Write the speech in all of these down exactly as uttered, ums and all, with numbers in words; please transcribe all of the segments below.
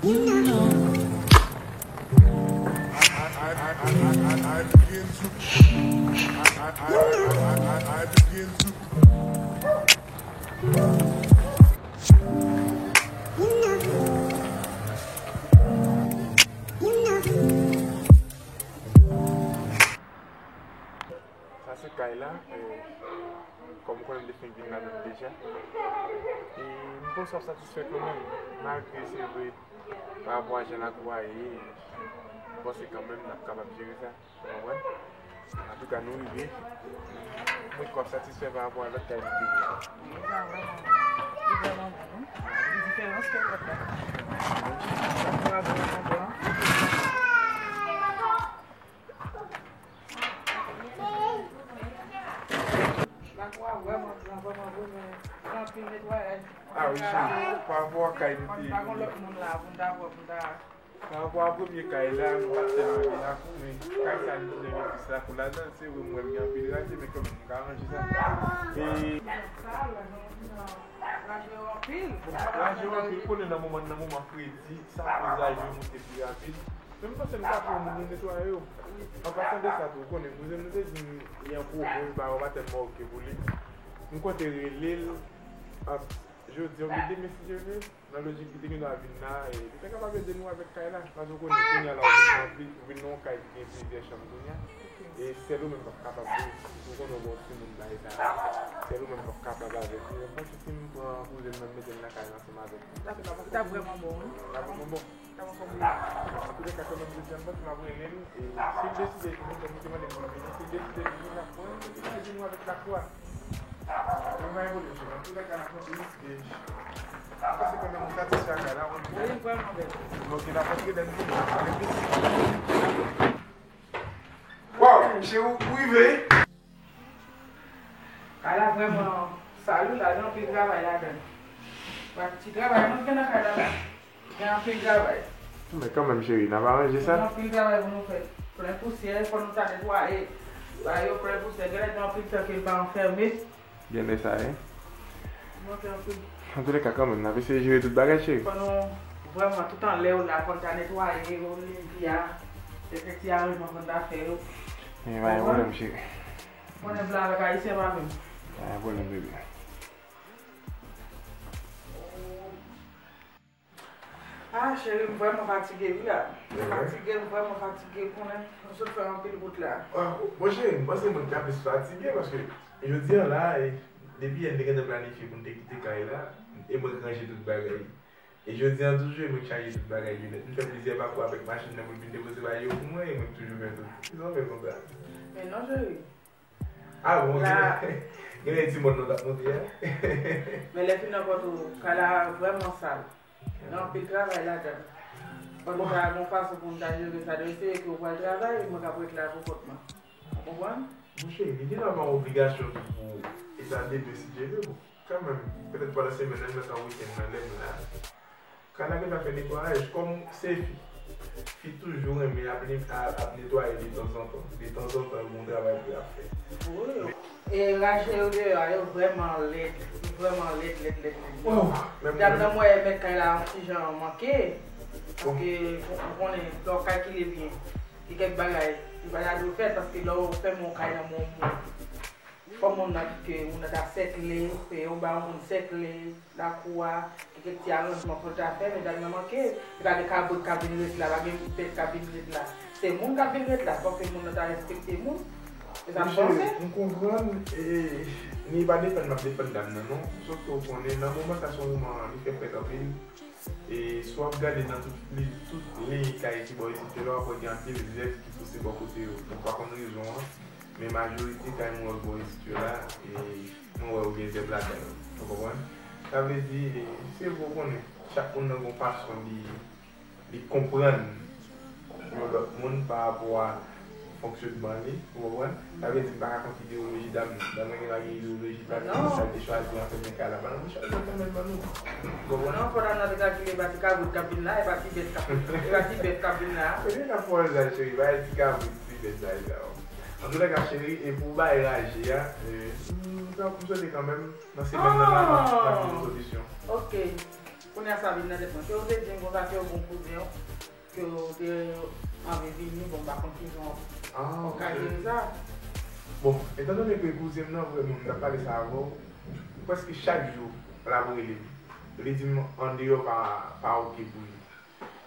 Sa se kay la, e, kòm ou konnen m te fin vin ladan l deja. E m panse w ap satisfè kanmenm, malgre se vre, pa rapò a jan lakou a ye, m panse kanmenm n ap kapab jere sa, ou konprann? Antouka, nou rive. Mwen kwè w ap satisfè pa rapò a lòt kay nou te ye a. Li vrèman bon, wi. Li diferan ke lòt la. Lakou a vrèman bon. Lakou a vrèman gran, vrèman bon, men gen anpil netwayaj. Ah wi, cheri, pa rapò a kay nou te ye. Pa gon lòt moun la pou n ta pran, pou n ta. Pa rapò a premye kay la, nou pa t tèlman gen lakou, men kay sa nou tounen gen plis lakou ladan l. Se vre, m wè m gen anpil raje, men kanmenm, m ka ranje sa. E raje yo anpil. Raje yo anpil, konnen nan moman, nan moman fredi, sa koz raje yo monte pi rapid. Men m panse m ka fè yon moun yo netwaye yo. An pasan de sa tou, ou konnen, kouzen m nou te di m li an pwoblèm, li pa, yo pa tèlman oke pou li. M konte rele l, ap, jodi a oubyen demen si Dye vle, nan lojik li te gen dwa vin la, e li te kapab ede nou avèk kay la. Paske ou konnen kounye a la, ou vin nan anpil, ou vin nan yon kay ki gen plizyè chanm kounye a. E sèl ou menm k ap kapab, ou konnen ou gen yon timoun bagay sa yo. Sèl ou menm k ap kapab avèk li. Mwen panse si m pran kouzen m nan, m mete l nan kay la ansanm avèk li. Li t ap vrèman bon, wi. Li t ap vrèman bon. Li t ap ankò bon. Antoulèka, kanmenm, jodi a, m panse m ap rele l, e si l deside vini, kòm li te mande m pou l vini, si l deside vini, l ap pran l, li te vini avèk lakou a. Mwen pa gen pwoblèm, cheri. Antoulèka, n ap monte, wi. E m panse kanmenm ou satisfè ak kay la, wi. Wi, vrèman bèl. Bon, ok, n ap antre, lè m vini, n ap pale plis. Waw, cheri, ou rive. Kay la vrèman sal wi, la gen anpil travay ladan l. Pa ti travay non ki gen nan kay la la. Gen anpil travay. Men kanmenm, cheri, n ap aranje sa. Gen anpil travay pou nou fè. Plen pousyè, fò nou ta netwaye. Bagay yo plen pousyè. Genlè gen anpil tan ke l pa anfème. Genlè sa ye. Antoulèka, kanmenm, n ap eseye jere tout bagay, cheri. Fò nou vrèman tout anlè yo la, fò n ta netwaye yo, linvi a, fè kèk ti aranjman fò n ta fè yo. Men pa gen pwoblèm, cheri. Konnen blan avèk ayisyen pa menm. Pa gen pwoblèm, bebe. Ah, cheri, m vrèman fatige wi la. M fatige, m vrèman fatige, konnen nou sot fè anpil wout la. Ah, bon, cheri, m panse moun ka plis fatige, paske jodi a la, e, depi yè n te gentan planifye pou n te kite kay la, e mwen k ranje tout bagay. E jodi a toujou, e mwen k chaje tout bagay li nèt. M fè plizyè pakou avèk machin nan pou l vin depoze bagay yo pou mwen, e mwen k toujou fè tout. Kisa w fè konsa? Men non, cheri. Ah bon, genlè, genlè ti mòn nou t ap monte a. Men lè fin nan kont ou, kay la vrèman sal. Gen anpil travay ladan l. Fò nou ta gen yon fason pou nou ta jere sa. Nou eseye ke ou pral travay, mwen k ap ret la pou kont mwen. Ou konprann? Monchè, li gentan pa yon obligasyon tou pou, e sa demen si Dye vle, bon. Kanmenm, petèt pandan semèn nan, nan tan wikenn nan, lè m la. Kay la gentan fè netwayaj, kòm se fi. Fi toujou renmen ap, ap netwaye detanzantan. Detanzantan, gon travay pou y ap fè. Wi. E raje yo deyò a, yo vrèman lèd. Yo vrèman lèd, lèd, lèd, lèd. Dam nan, m wè mèt kay la yon ti jan manke. Paske, ou konnen, lè w kalkile byen, gen kèk bagay, li pa ta dwe fèt, paske lè w fèmen yon kay nan men yon moun, fò moun nan di ke moun nan ta sèkle, pe yo ba yon moun sèkle lakou a, gen kèk ti aranjman fò l ta fè, men dam nan manke, e pa gen kabrit k ap vin ret la, pa gen bèt k ap vin ret la. Se moun k ap vin ret la, fò ke moun nan ta respekte moun. E sa m panse. M konprann, e, ni pa defann m ap defann dam nan, non. Sòf ke w konnen, nan moman sa, se yon moman, li fè frèt anpil. E si w ap gade nan tout li, tout liy kay ki bò isit yo la, w ap wè gen anpil zèb ki pouse bò kote yo. Donk, pa konn rezon an, men majorite kay mwen wè bò isit yo la, e mwen wè yo gen zèb ladan yo. Ou konprann? Sa vle di, e, se vre w konnen, chak moun nan gen yon fason li, li konprann yon lòt moun pa rapò a fonksyonman li, ou konprann? Sa vle di m pa ka kont ideoloji dam nan. Dam nan genlè gen ideoloji pa li, sa l te chwazi anfèmen kay la. Ban nou chwazi anfèmen l ban nou. Ou konprann? Non, fò dam nan te kalkile, e pa ti kabrit k ap vin la, e pa ti bèt k ap, e pa ti bèt k ap vin la. Ebyen, n ap fè yon zay, cheri, pa ti kabrit, ti bèt, bagay sa yo. Antoulèka, cheri, e pou bay raje a, e, m, m swete kanmenm, nan semèn nan, n ap, n ap jwenn yon solisyon. Ok. Kounye a sa vin nan tèt mwen. Ke w te di m konsa ke w gon kouzen w, ke w te anvi vini, bon, m pa konn kijan w ap ka jere sa. Bon, etandone ke kouzen m nan, vrèman, m t ap pale sa avè w, prèske chak jou, l ap rele m. Li di m andeyò pa, pa oke pou li.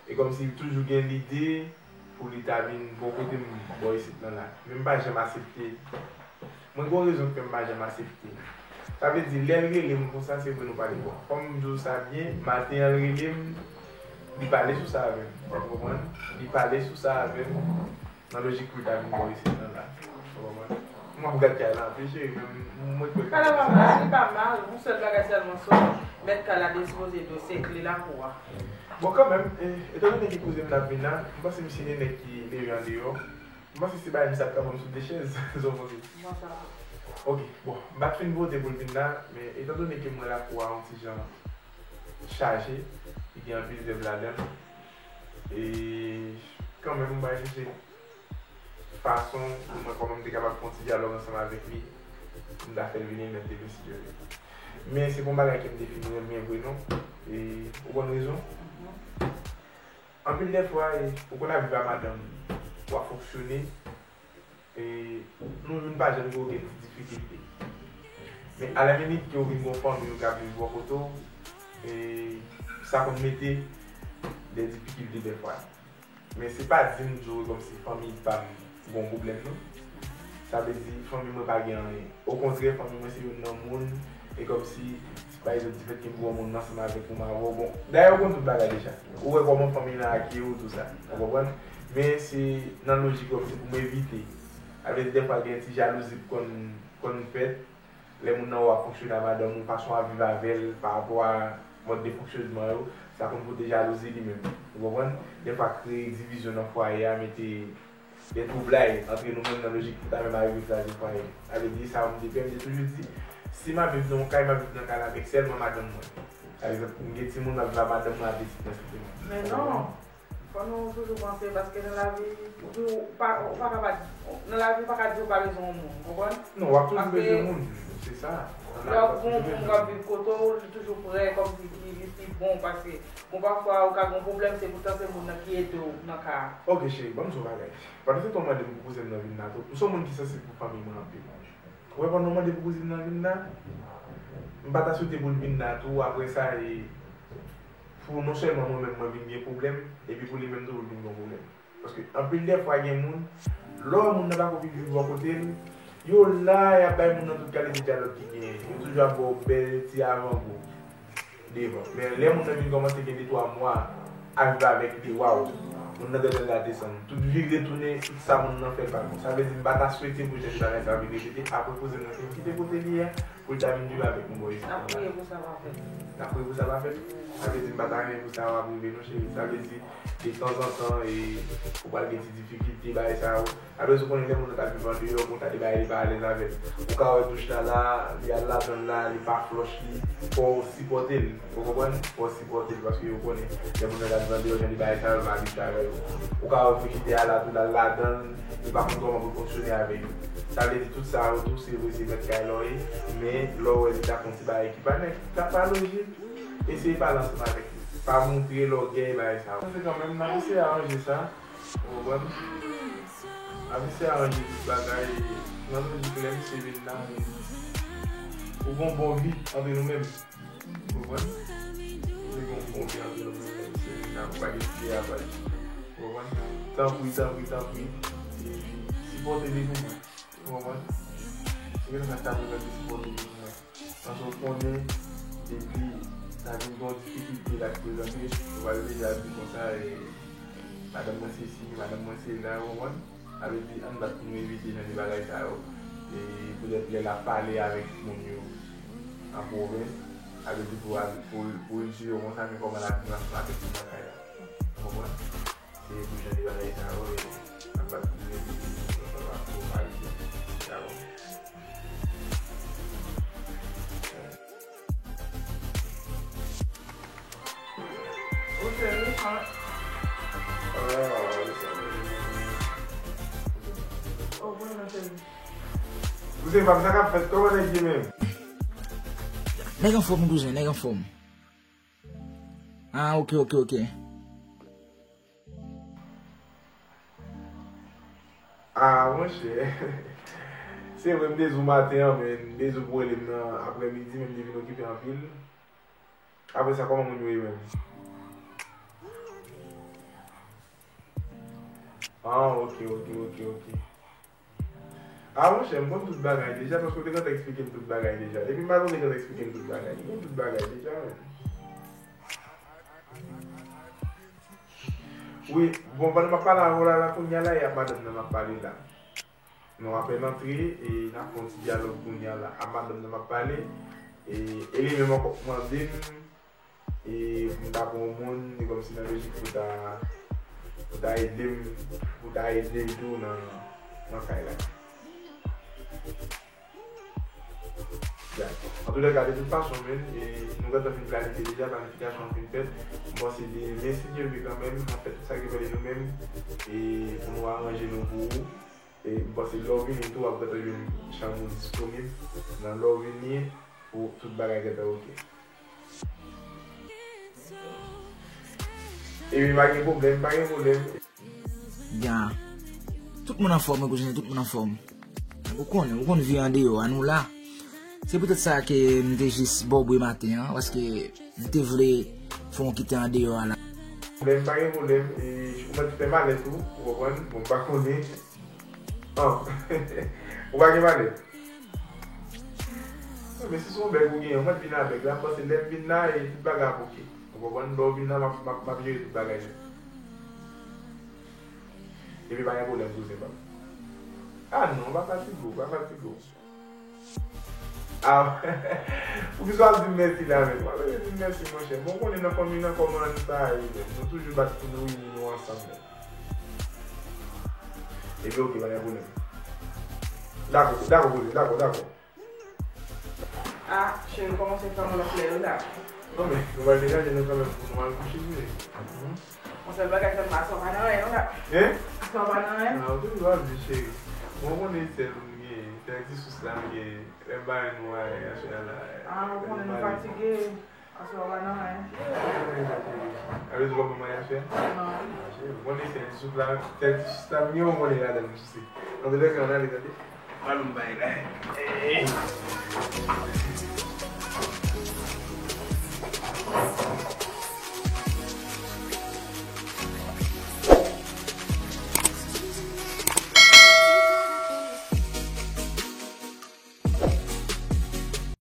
E kòmsi li toujou gen lide pou li ta vin bò kote m bò isit lan la. Men m pa janm aksepte. Mwen gen yon rezon k fè m pa janm aksepte. Sa vle di, lè l rele m konsa, se vre nou pale. Bon, fò m di w sa byen, maten an l rele m, li pale sou sa avè m. Ou konprann? Li pale sou sa avè m. Nan lojik pou l ta vin bò isit lan la. Ou konprann? M ap gad kay la anpil, cheri, men m, m rekwè. Kay la pa mal, li pa mal. Yon sèl bagay sèlman, se mèt kay la te sipoze dwe se kle lakou a. Bon, kanmenm, eh, etandone ke kouzen m t ap vin la, m panse m si se nèg ki leve andeyò. M panse se bagay misye ap ka ban m sou de chèz, sa w panse? Bon, sa va. Ok, bon, m pa t fin vote pou l vin la, men etandone ke m wè lakou a yon ti jan chaje, li gen anpil zèb ladan l, e kanmenm, m pral chèche fason pou mwen, kòman m te kapab fè yon ti dyalòg ansanm avèk li, pou m ta fè l vini, men m te vin, si Dye vle. Men se pa yon bagay ke m te fin renmen vre non. E ou konn rezon? Anpil de fwa, e, ou konn ap viv a madanm ou, w ap fonksyone, e, nou youn pa janm gen okenn ti difikilte. Men alaminit ke w vin gen yon fanmi ou k ap viv bò kote w, e, sa konn mete de difikilte de fwa. Men se pa di m di w kòmsi fanmi pa m gen yon pwoblèm, non. Sa vle di, fanmi mwen pa gen anyen. Okontrè, fanmi mwen se youn nan moun, e kòmsi, pa egzanp, difèt ke m granmoun ansanm avèk ou, m avè w, bon, dayè, ou konn tout bagay deja. Ou wè kòman fanmi lan akeyi w, tou sa. Ou konprann? Men se nan lojik kòmsi pou m evite. Sa vle di, dèfwa, gen ti jalouzi k konn, konn fèt. Lè moun nan wè w ap fonksyone a madanm ou, fason w ap viv avè l, pa rapò a mòd de fonksyonman yo, sa konn pote jalouzi li menm. Ou konprann? Dèfwa, kreye divizyon nan fwaye a, mete de twoublay antre nou menm nan lojik pou ta menm arive kraze fwaye. Sa vle di, sa m te pè, m te toujou di, si m ap viv nan yon kay, m ap viv nan kay la avèk sèlman madanm mwen. Pa egzanp, m gen timoun, m ap viv ak madanm mwen ak pitit mwen sèlman. Men non. Fò nou toujou panse, paske nan lavi, ou toujou, ou pa, ou pa ka pa, nan lavi, ou pa ka di ou pa bezwen yon moun, ou konprann? Non, w ap toujou bezwen moun, se sa. Lè w ap gen yon moun k ap viv kote w, li toujou prè, kòmsi ki, li pi bon pase. Bon, pafwa, ou ka gen yon pwoblèm, se poutan se moun nan ki ede w nan ka a. Ok, cheri, ban m di w yon bagay. Pandan se tan w mande m pou kouzen m nan vin la tou, m se yon moun ki sansib pou fanmi mwen anpil. Ou wè, pandan w mande pou kouzin nan vin la, m pa ta swete pou l vin la tou, apre sa, e, pou non sèlman mwen menm mwen vin gen pwoblèm, epi pou li menm tou pou l vin gen pwoblèm. Paske anpil de fwa gen moun, lè w wè moun nan pako vin viv bò kote l, yo la, y ap bay moun nan tout kalite dyalòg ki genyen. Yo toujou ap ba w bèl ti avangou devan. Men lè moun nan vin kòmanse gen de twa mwa ap viv avèk li, waw, moun nan gentan gate san l. Tout vire tounen, tout sa moun nan fè l pa bon. Sa vle di m pa ta swete pou jan de bagay sa vin repete. Apre kouzin nan fin kite kote li ye a, pou l ta vin viv avèk nou bò isit la. N ap priye pou sa pa fèt. N ap priye pou sa pa fèt. Sa vle di m pa ta renmen pou sa ap rive non, cheri. Sa vle di, detanzantan, e, ou pral gen ti difikilte, bagay sa yo. Apre sa, ou konnen lè moun nan t ap viv andeyò, konsa de bagay li pa alèz avè l. Ou ka wè douch la la, li al ladan l la, li pa flòch li, fò w sipòte l, ou konprann? Fò w sipòte l, paske ou konnen, lè moun nan t ap viv andeyò, jan de bagay sa yo, l pa abitye avè yo. Ou ka wè frijidè a la tou, l al ladan l, li pa konn kòman pou l fonksyone avè yo. Sa vle di tout sa yo tou, se vre, se mèt kay la w ye, men lè w wè li t ap fè yon ti bagay ki pa nèt, ki pa lojik, eseye pale ansanm avèk li. Pa montre lògèy, bagay sa yo. Sa se kanmenm, n ap eseye aranje sa. Ou konprann? Avè se aranje tout bagay, nan lojik lè misye vin la, ou gon bon vi antre nou menm. Ou konprann? Ou gon bon vi antre nou menm, lè misye vin la, ou pa gen pye a paj. Ou konprann? Tanpri, tanpri, tanpri, e, sipòte li pou mwen. Ou konprann? Se gentan sa k ta prezante sipòte li pou mwen. Paske w konnen, depi sa vin gen yon difikilte k ap prezante, ou pral deja di konsa, e, madanm mwen se si, madanm mwen se la, ou konprann? Sa vle di, ann bat pou nou evite jan de bagay sa yo. E poutèt lè l ap pale avèk moun yo an pwovens, sa vle di pou, pou, pou l di yo konsa, men kòman l ap viv ansanm avèk nou nan kay la. Ou konprann? Se pou jan de bagay sa yo, e, n ap bat pou nou evite jan de bagay sa yo. Ou serye, an? Ou bon, non, serye. Ou se fam sa k ap fèt, kòman nèg ye menm? Nèg anfòm, kouzen, nèg anfòm. Ah, ok, ok, ok. Ah, monchè. Se vre, m te di w maten an, men m te di w pou w rele m nan aprèmidi, men m te vin okipe anpil. Apre sa, kòman moun yo ye menm? Ah, ok, ok, ok, ok. Ah, monchè, m konn tout bagay deja, paske w te gentan eksplike m tout bagay deja. Depi maten w te gentan eksplike m tout bagay. M konn tout bagay deja, menm. Wi, bon, pandan m ap pale avè w la, la, kounye a la, e ak madanm nan m ap pale la. Nou apèn antre, e n ap fè yon ti dyalòg kounye a la. A madanm nan m ap pale, e, e li menm ankò k mande m, e, pou m ta pran yon moun, e kòmsi nan lojik pou ta, pou ta ede m, pou ta ede l tou nan, nan kay la. An tou lè ka, de tout fason, menm, e, nou gentan fin planifye deja, planifikasyon an fin fèt. M panse demen, si Dye vle kanmenm, n ap fè tout sa ki depann de nou menm, e, pou nou aranje nou pou ou. E m panse lè w vini tou, w ap gentan jwenn chanm ou disponib. Nan lè w vini, pou tout bagay gentan oke. Epi pa gen pwoblèm, pa gen pwoblèm. Ya. Tout moun anfòm, wi, kouzen, tout moun anfòm. Ou konnen, ou konn vi andeyò a, nou la. Se poutèt sa ke m te jis ba w bri maten an, paske m te vle fè yon kite andeyò a la. Pwoblèm, pa gen pwoblèm, e, ou mèt fè malèt ou, ou konprann? Bon, m pa konnen. An. Ou pa gen malèt? Non, men si se yon bèg ou genyen, ou mèt vin avèk la, m panse lè m vin la, e tout bagay ap oke. Ou konprann? Lè w vin la, m ap, m ap, m ap jere tout bagay nèt. Epi pa gen pwoblèm, kouzen pa m. Ah non, pa fatige w, pa fatige w. Ah, poukisa w ap di m mèsi la menm? W ap di m mèsi, monchè. Bon, w konnen nan fanmi nan kòman sa ye menm. Nou toujou bat pou nou ini nou ansanm menm. Epi oke, pa gen pwoblèm. Dakò, dakò, kouzen, dakò, dakò. Ah, cheri, kòmanse fè m lòt lè yo la. Non, men, nou pral degaje nou kanmenm pou nou al kouche, vre. Yon sèl bagay sèlman, aswè pa nan anyen, non, la. Hein? Aswè pa nan anyen. Ah, ou toujou ap di, cheri. Bon, ou konnen sèl ou m genyen, sèl ti sous la m genyen. Lè m pa wè nou a, aswè a la. Ah, ou konnen nou fatige. Aswè pa nan anyen. Alò, ou pa manman aswè? Non. Ah, cheri, ou konnen sèl ti sous la, sèl ti sous la m genyen, ou konnen ladan m souse. Antoulèka, ann ale, tande. Pral m bay la. Hey!